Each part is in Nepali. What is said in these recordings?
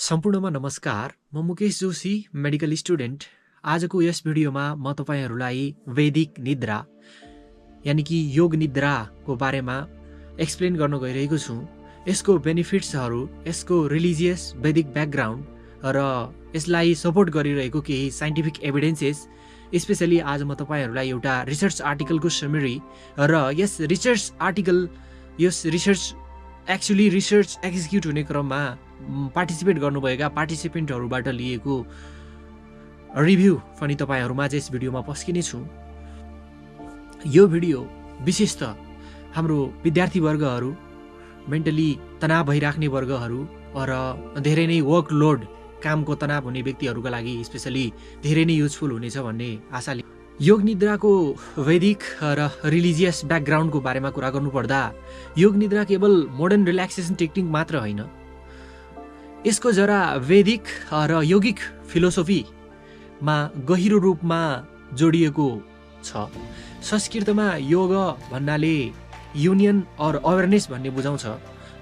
सम्पूर्णमा नमस्कार। म मुकेश जोशी, मेडिकल स्टुडेन्ट। आजको यस भिडियोमा म तपाईहरुलाई वैदिक निद्रा यानी कि योग निद्राको बारेमा एक्सप्लेन गर्न गइरहेको छु। यसको बेनिफिट्सहरु, यसको रिलिजियस वैदिक ब्याकग्राउन्ड र यसलाई सपोर्ट गरिरहेको केही साइन्टिफिक एभिडेन्सेस, स्पेशली आज म तपाईहरुलाई एउटा रिसर्च आर्टिकलको समरी र यस रिसर्च एक्जिक्युट हुने क्रममा पार्टिसिपेट गर्नुभएका पार्टिसिपेन्टहरुबाट लिएको रिभ्यू पनि तपाईहरुमा यस भिडियोमा पस्किने छु। यो भिडियो विशेषतः हाम्रो विद्यार्थी वर्गहरु, मेन्टली तनाव भइराख्ने वर्गहरु र धेरै नै वर्कलोड, कामको तनाव हुने व्यक्तिहरुका लागि स्पेशली धेरै नै युजफुल हुनेछ भन्ने आशाले योग निद्राको वैदिक र रिलिजियस ब्याकग्राउन्डको बारेमा कुरा गर्नुपर्दा योग निद्रा केवल मोडर्न रिल्याक्सेसन टेक्निक मात्र होइन। यसको जरा वैदिक र यौगिक फिलोसोफीमा गहिरो रूपमा जोडिएको छ। संस्कृतमा योग भन्नाले युनियन और अवेरनेस भन्ने बुझाउँछ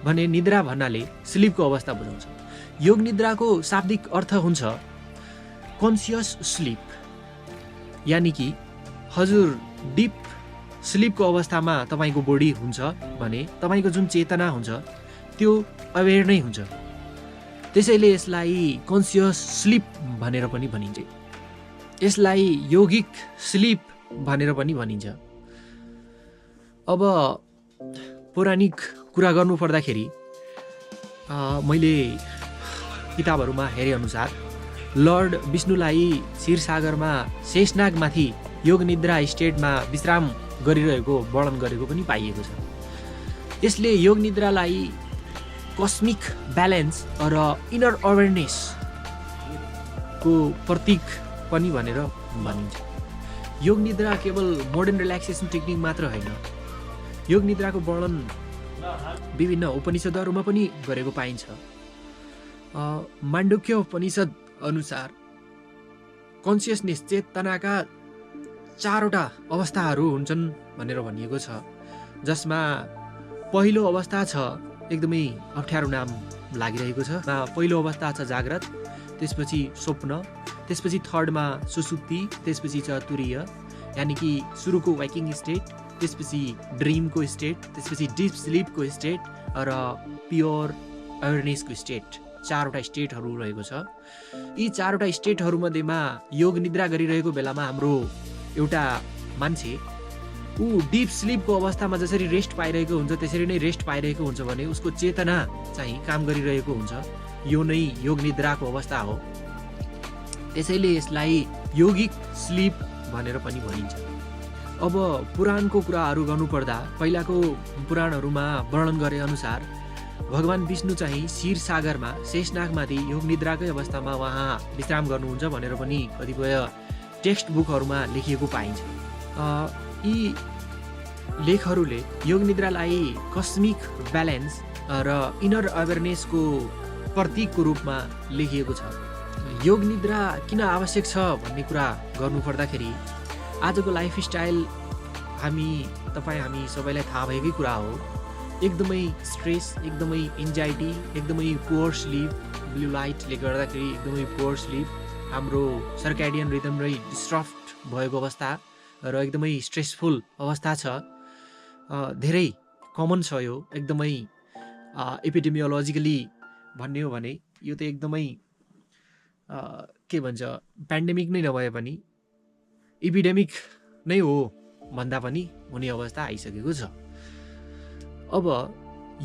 भने निद्रा भन्नाले स्लिपको अवस्था बुझाउँछ। योग निद्राको शाब्दिक अर्थ हुन्छ कन्सियस स्लिप, यानी कि हजुर डिप स्लिपको अवस्थामा तपाईको बॉडी हुन्छ भने तपाईको जुन चेतना हुन्छ त्यो अवेर नै हुन्छ। त्यसैले यसलाई कन्सियस स्लिप भनेर पनि भनिन्छ। यसलाई योगिक स्लिप भनेर पनि भनिन्छ। अब पौराणिक कुरा गर्नु पर्दाखेरि मैले किताबहरुमा हेरे अनुसार लर्ड विष्णुलाई क्षीरसागरमा शेषनागमाथि योग निद्रा स्टेटमा विश्राम गरिरहेको वर्णन गरेको पनि पाइएको छ। यसले योग निद्रालाई कस्मिक ब्यालेन्स र इनर अवेरनेस को प्रतीक पनि भनेर भनिन्छ। योग निद्रा केवल मोडर्न रिल्याक्सेसन टेक्निक मात्र होइन। योग निद्राको वर्णन विभिन्न उपनिषदहरुमा पनि गरेको पाइन्छ। माण्डुक्य उपनिषद अनुसार कन्सियसनेस, चेतनाका 4वटा अवस्थाहरू हुन्छन् भनेर भनिएको छ, जसमा पहिलो अवस्था छ, एकदमै अप्ठ्यारो नाम लागिरहेको छ। पहिलो अवस्था छ जाग्रत, त्यसपछि स्वप्न, त्यसपछि थर्डमा सुसुप्ति, त्यसपछि छ तुरीय यानी कि सुरुको वाकिङ स्टेट, त्यसपछि ड्रिमको स्टेट, त्यसपछि डिप स्लिपको स्टेट र प्योर अवेरनेसको स्टेट। 4वटा स्टेटहरू रहेको छ। यी 4वटा स्टेटहरू मध्येमा योग निद्रा गरिरहेको बेलामा हाम्रो एउटा मान्छे ऊ डिप स्लिपको अवस्थामा जसरी रेस्ट पाइरहेको हुन्छ त्यसरी नै रेस्ट पाइरहेको हुन्छ भने उसको चेतना चाहिँ काम गरिरहेको हुन्छ। यो नै योग निद्राको अवस्था हो। त्यसैले यसलाई योगिक स्लिप भनेर पनि भनिन्छ। अब पुराणको कुराहरू गर्नुपर्दा पहिलाको पुराणहरूमा वर्णन गरे अनुसार भगवान विष्णु चाहिँ क्षीरसागरमा शेषनागमाथि योग निद्राकै अवस्थामा उहाँ विश्राम गर्नुहुन्छ भनेर पनि कतिपय टेक्स्ट बुकहरूमा लेखिएको पाइन्छ। यी लेखहरूले योग निद्रालाई कस्मिक ब्यालेन्स र इनर अवेरनेसको प्रतीकको रूपमा लेखिएको छ। योग निद्रा किन आवश्यक छ भन्ने कुरा गर्नुपर्दाखेरि आजको लाइफस्टाइल हामी सबैलाई थाहा भएकै कुरा हो। एकदमै स्ट्रेस, एकदमै एन्जाइटी, एकदमै पुअर स्लिप, ब्लू लाइटले गर्दाखेरि एकदमै पुअर स्लिप, हाम्रो सर्क्याडियन रिदमले डिस्टर्ब भएको अवस्था र एकदमै स्ट्रेसफुल अवस्था छ। धेरै कमन छ यो। एकदमै एपिडेमियोलोजिकली भन्ने हो भने यो त एकदमै के भन्छ, पेन्डेमिक नै नभए पनि एपिडेमिक नै हो भन्दा पनि हुने अवस्था आइसकेको छ। अब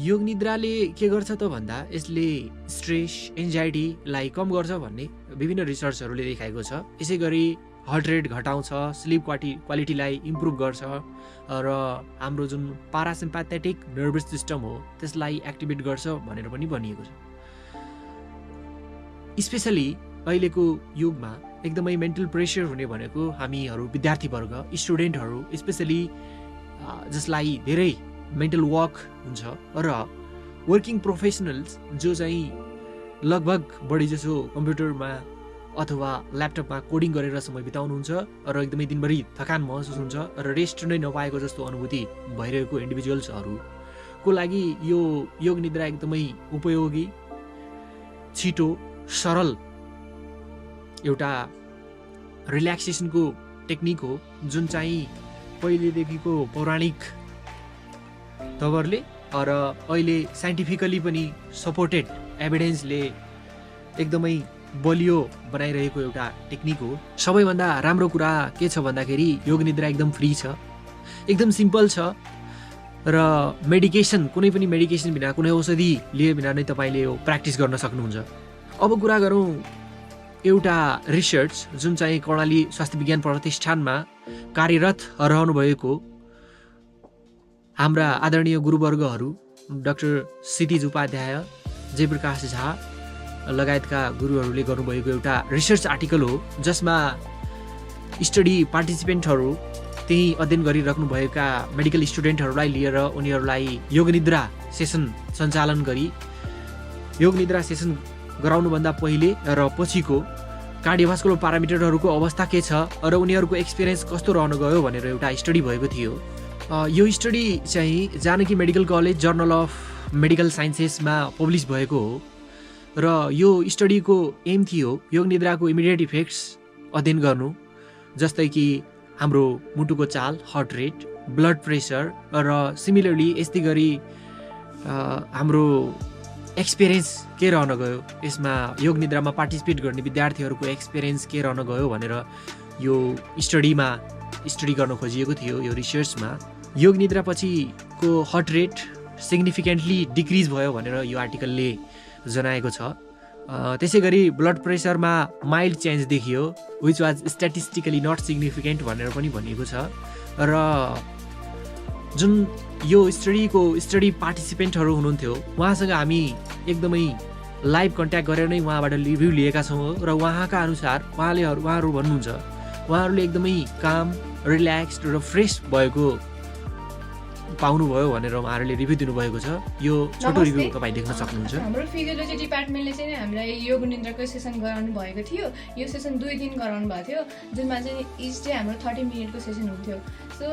योग निद्राले के गर्छ त भन्दा यसले स्ट्रेस, एन्जाइटीलाई कम गर्छ भन्ने विभिन्न रिसर्चहरूले देखाएको छ। यसै गरी हार्ट रेट घटाउँछ, स्लिप क्वालिटीलाई इम्प्रुभ गर्छ र हाम्रो जुन पारासिम्प्याथेटिक नर्भस सिस्टम हो त्यसलाई एक्टिभेट गर्छ भनेर पनि भनिएको छ। स्पेशली अहिलेको युगमा एकदमै मेन्टल प्रेसर हुने भनेको हामीहरू विद्यार्थी वर्ग, स्टुडेन्टहरू, स्पेशली जसलाई धेरै मेन्टल वर्क हुन्छ र वर्किङ प्रोफेसनल्स जो चाहिँ लगभग बढी जसो कम्प्युटरमा अथवा ल्यापटपमा कोडिङ गरेर समय बिताउनुहुन्छ र एकदमै दिनभरि थकान महसुस हुन्छ र रेस्ट नै नपाएको जस्तो अनुभूति भइरहेको इन्डिभिजुअल्सहरूको लागि यो योग निद्रा एकदमै उपयोगी छिटो सरल एउटा रिल्याक्सेसनको टेक्निक हो जुन चाहिँ पहिलेदेखिको पौराणिक तवरले र अहिले साइन्टिफिकली पनि सपोर्टेड एभिडेन्सले एकदमै बलियो बनाइरहेको एउटा टेक्निक हो। सबैभन्दा राम्रो कुरा के छ भन्दाखेरि योग निद्रा एकदम फ्री छ, एकदम सिम्पल छ र मेडिकेसन, कुनै पनि मेडिकेसन बिना, कुनै औषधि लिए बिना नै तपाईँले यो प्र्याक्टिस गर्न सक्नुहुन्छ। अब कुरा गरौँ एउटा रिसर्च जुन चाहिँ कर्णाली स्वास्थ्य विज्ञान प्रतिष्ठानमा कार्यरत रहनुभएको हाम्रा आदरणीय गुरुवर्गहरू डाक्टर क्षितिज उपाध्याय, जयप्रकाश झा लगायतका गुरुहरूले गर्नुभएको एउटा रिसर्च आर्टिकल हो, जसमा स्टडी पार्टिसिपेन्टहरू, त्यही अध्ययन गरिराख्नुभएका मेडिकल स्टुडेन्टहरूलाई लिएर उनीहरूलाई योग निद्रा सेसन सञ्चालन गरी योग निद्रा सेसन गराउनुभन्दा पहिले र पछिको कार्डियोभास्कुलर पारामिटरहरूको अवस्था के छ र उनीहरूको एक्सपिरियन्स कस्तो रहन गयो भनेर एउटा स्टडी भएको थियो। यो स्टडी चाहिँ Janaki medical college journal of medical साइन्सेसमा पब्लिस भएको हो र यो स्टडीको एम थियो योग निद्राको इमिडिएट इफेक्ट्स अध्ययन गर्नु, जस्तै कि हाम्रो मुटुको चाल, हार्ट रेट, ब्लड प्रेसर र सिमिलरली यस्तै गरी हाम्रो एक्सपिरियन्स के रहन गयो, यसमा योग निद्रामा पार्टिसिपेट गर्ने विद्यार्थीहरूको एक्सपिरियन्स के रहन गयो भनेर यो स्टडी गर्न खोजिएको थियो। यो रिसर्चमा योग निद्रा पछिको हार्ट रेट सिग्निफिकेन्टली डिक्रिज भयो भनेर यो आर्टिकलले जनाएको छ। त्यसै गरी ब्लड प्रेसरमा माइल्ड चेन्ज देखियो, which was statistically not significant भनेर पनि भनिएको छ। र जुन यो स्टडी पार्टिसिपेन्टहरू हुनुहुन्थ्यो उहाँसँग हामी एकदमै लाइभ कन्ट्याक्ट गरेर नै उहाँबाट रिभ्यू लिएका छौँ र उहाँका अनुसार उहाँहरू भन्नुहुन्छ उहाँहरूले एकदमै काम, रिल्याक्स्ड र फ्रेस भएको पाउनुभयो भनेर उहाँहरूले रिभ्यू दिनुभएको छ। यो छोटो रिभ्यू तपाईँ देख्न सक्नुहुन्छ। हाम्रो फिजियोलोजी डिपार्टमेन्टले चाहिँ हामीलाई योग निद्राको सेसन गराउनु भएको थियो। यो सेसन 2 दिन गराउनु भएको थियो, जुनमा चाहिँ इच डे हाम्रो 30 मिनटको सेसन हुन्थ्यो। सो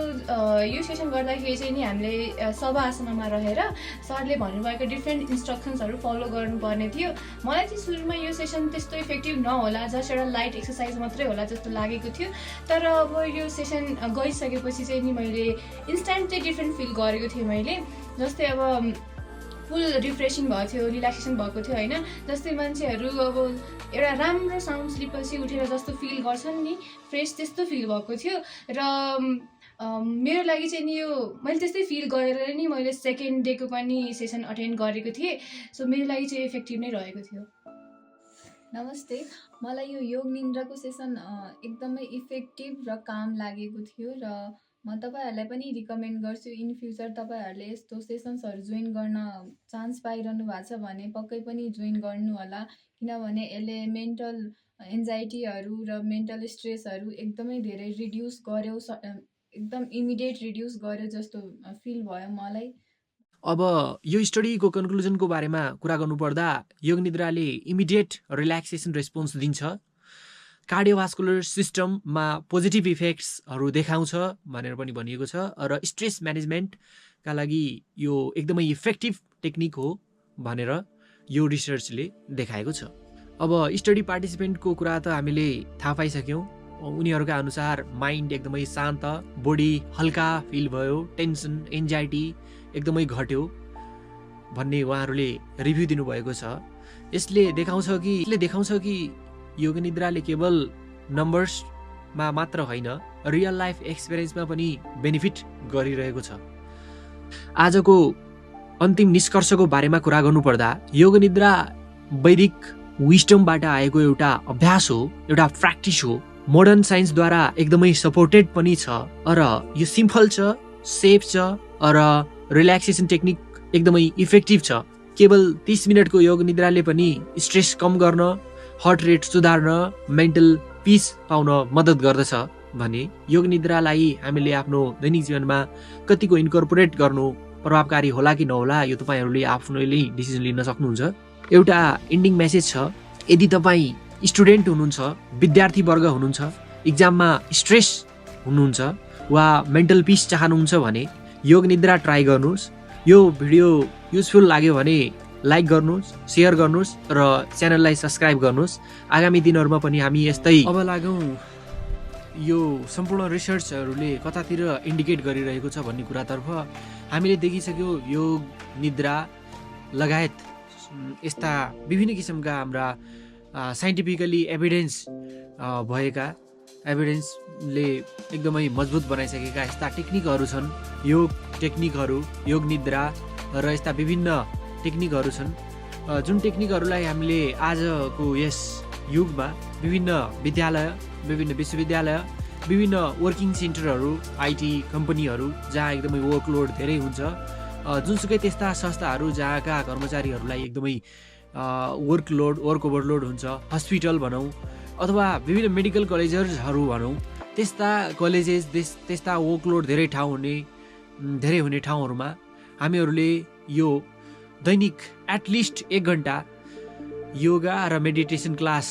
यो सेसन गर्दाखेरि चाहिँ नि हामीले सभा आसनमा रहेर सरले भन्नुभएको डिफ्रेन्ट इन्स्ट्रक्सन्सहरू फलो गर्नुपर्ने थियो। मलाई चाहिँ सुरुमा यो सेसन त्यस्तो इफेक्टिभ नहोला, जस्ट एउटा लाइट एक्सर्साइज मात्रै होला जस्तो लागेको थियो। तर अब यो सेसन गइसकेपछि चाहिँ नि मैले इन्स्ट्यान्ट चाहिँ डिफ्रेन्ट फिल गरेको थिएँ मैले। जस्तै अब फुल रिफ्रेसिङ भएको थियो, रिल्याक्सेसन भएको थियो होइन। जस्तै मान्छेहरू अब एउटा राम्रो साउन्ड स्लिपपछि उठेर जस्तो फिल गर्छन् नि, फ्रेस त्यस्तो फिल भएको थियो। र मेरो लागि चाहिँ नि यो मैले त्यस्तै फिल गरेर नि मैले सेकेन्ड डेको पनि सेसन अटेन्ड गरेको थिएँ। सो मेरो लागि चाहिँ इफेक्टिभ नै रहेको थियो। नमस्ते, मलाई यो योग निन्द्राको सेसन एकदमै इफेक्टिभ र काम लागेको थियो र म तपाईँहरूलाई पनि रिकमेन्ड गर्छु इन फ्युचर तपाईँहरूले यस्तो सेसन्सहरू जोइन गर्न चान्स पाइरहनु भएको छ भने पक्कै पनि जोइन गर्नु होला, किनभने यसले मेन्टल एन्जाइटीहरू र मेन्टल स्ट्रेसहरू एकदमै धेरै रिड्युस गर्यो, एकदम इमिडिएट रिड्युस गर्यो जस्तो फिल भयो मलाई। अब यो स्टडीको कन्क्लुजनको बारेमा कुरा गर्नुपर्दा योग निद्राले इमिडिएट रिल्याक्सेसन रेस्पोन्स दिन्छ, कार्डियोभास्कुलर सिस्टममा पोजिटिभ इफेक्ट्सहरू देखाउँछ भनेर पनि भनिएको छ र स्ट्रेस म्यानेजमेन्टका लागि यो एकदमै इफेक्टिभ टेक्निक हो भनेर यो रिसर्चले देखाएको छ। अब स्टडी पार्टिसिपेन्टको कुरा त हामीले थाहा पाइसक्यौँ। उनीहरूका अनुसार माइन्ड एकदमै शान्त, बडी हल्का फिल भयो, टेन्सन, एन्जाइटी एकदमै घट्यो भन्ने उहाँहरूले रिभ्यू दिनुभएको छ। यसले देखाउँछ कि योग निद्राले केवल नम्बर्समा मात्र होइन, रियल लाइफ एक्सपिरियन्समा पनि बेनिफिट गरिरहेको छ। आजको अन्तिम निष्कर्षको बारेमा कुरा गर्नुपर्दा योग निद्रा वैदिक विस्डमबाट आएको एउटा अभ्यास हो, एउटा प्र्याक्टिस हो, मोडर्न साइन्सद्वारा एकदमै सपोर्टेड पनि छ र यो सिम्पल छ, सेफ छ र रिल्याक्सेसन टेक्निक एकदमै इफेक्टिभ छ। केवल 30 मिनटको योग निद्राले पनि स्ट्रेस कम गर्न, हार्ट रेट सुधार्न, मेन्टल पिस पाउन मद्दत गर्दछ भने योग निद्रालाई हामीले आफ्नो दैनिक जीवनमा कतिको इन्कर्पोरेट गर्नु प्रभावकारी होला कि नहोला यो तपाईँहरूले आफ्नैले डिसिजन लिन सक्नुहुन्छ। एउटा इन्डिङ मेसेज छ, यदि तपाईँ स्टुडेन्ट हुनुहुन्छ, विद्यार्थी वर्ग हुनुहुन्छ, इक्जाममा स्ट्रेस हुनुहुन्छ वा मेन्टल पिस चाहनुहुन्छ भने योग निद्रा ट्राई गर्नुहोस्। यो भिडियो युजफुल लाग्यो भने लाइक गर्नुहोस्, सेयर गर्नुहोस् र च्यानललाई सब्सक्राइब गर्नुहोस्। आगामी दिनहरूमा पनि हामी यस्तै अब लागौँ यो सम्पूर्ण रिसर्चहरूले कतातिर इन्डिकेट गरिरहेको छ भन्ने कुरातर्फ। हामीले देखिसक्यो योग, निद्रा लगायत यस्ता विभिन्न किसिमका हाम्रा साइन्टिफिकली भएका एभिडेन्सले एकदमै मजबुत बनाइसकेका यस्ता टेक्निकहरू छन्। योग टेक्निकहरू, योग निद्रा र यस्ता विभिन्न टेक्निकहरू छन् जुन टेक्निकहरूलाई हामीले आजको यस युगमा विभिन्न विद्यालय, विभिन्न विश्वविद्यालय, विभिन्न वर्किङ सेन्टरहरू, आइटी कम्पनीहरू जहाँ एकदमै वर्कलोड धेरै हुन्छ, जुनसुकै त्यस्ता संस्थाहरू जहाँका कर्मचारीहरूलाई एकदमै वर्क ओभरलोड हुन्छ, हस्पिटल भनौँ अथवा विभिन्न मेडिकल कलेजेसहरू भनौँ, त्यस्ता कलेजेस त्यस्ता वर्कलोड धेरै हुने ठाउँहरूमा हामीहरूले यो दैनिक एटलिस्ट 1 घन्टा योगा र मेडिटेसन क्लास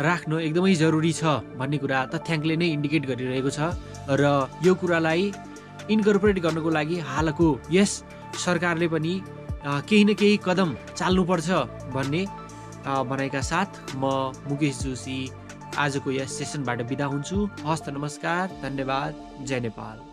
राख्नु एकदमै जरुरी छ भन्ने कुरा तथ्याङ्कले नै इन्डिकेट गरिरहेको छ। र यो कुरालाई इन्कर्पोरेट गर्नको लागि हालको यस सरकारले पनि केही न केही कदम चाल्नुपर्छ भन्ने भनाइका साथ म मुकेश जोशी आजको यस सेसनबाट बिदा हुन्छु। हस्त नमस्कार, धन्यवाद, जय नेपाल।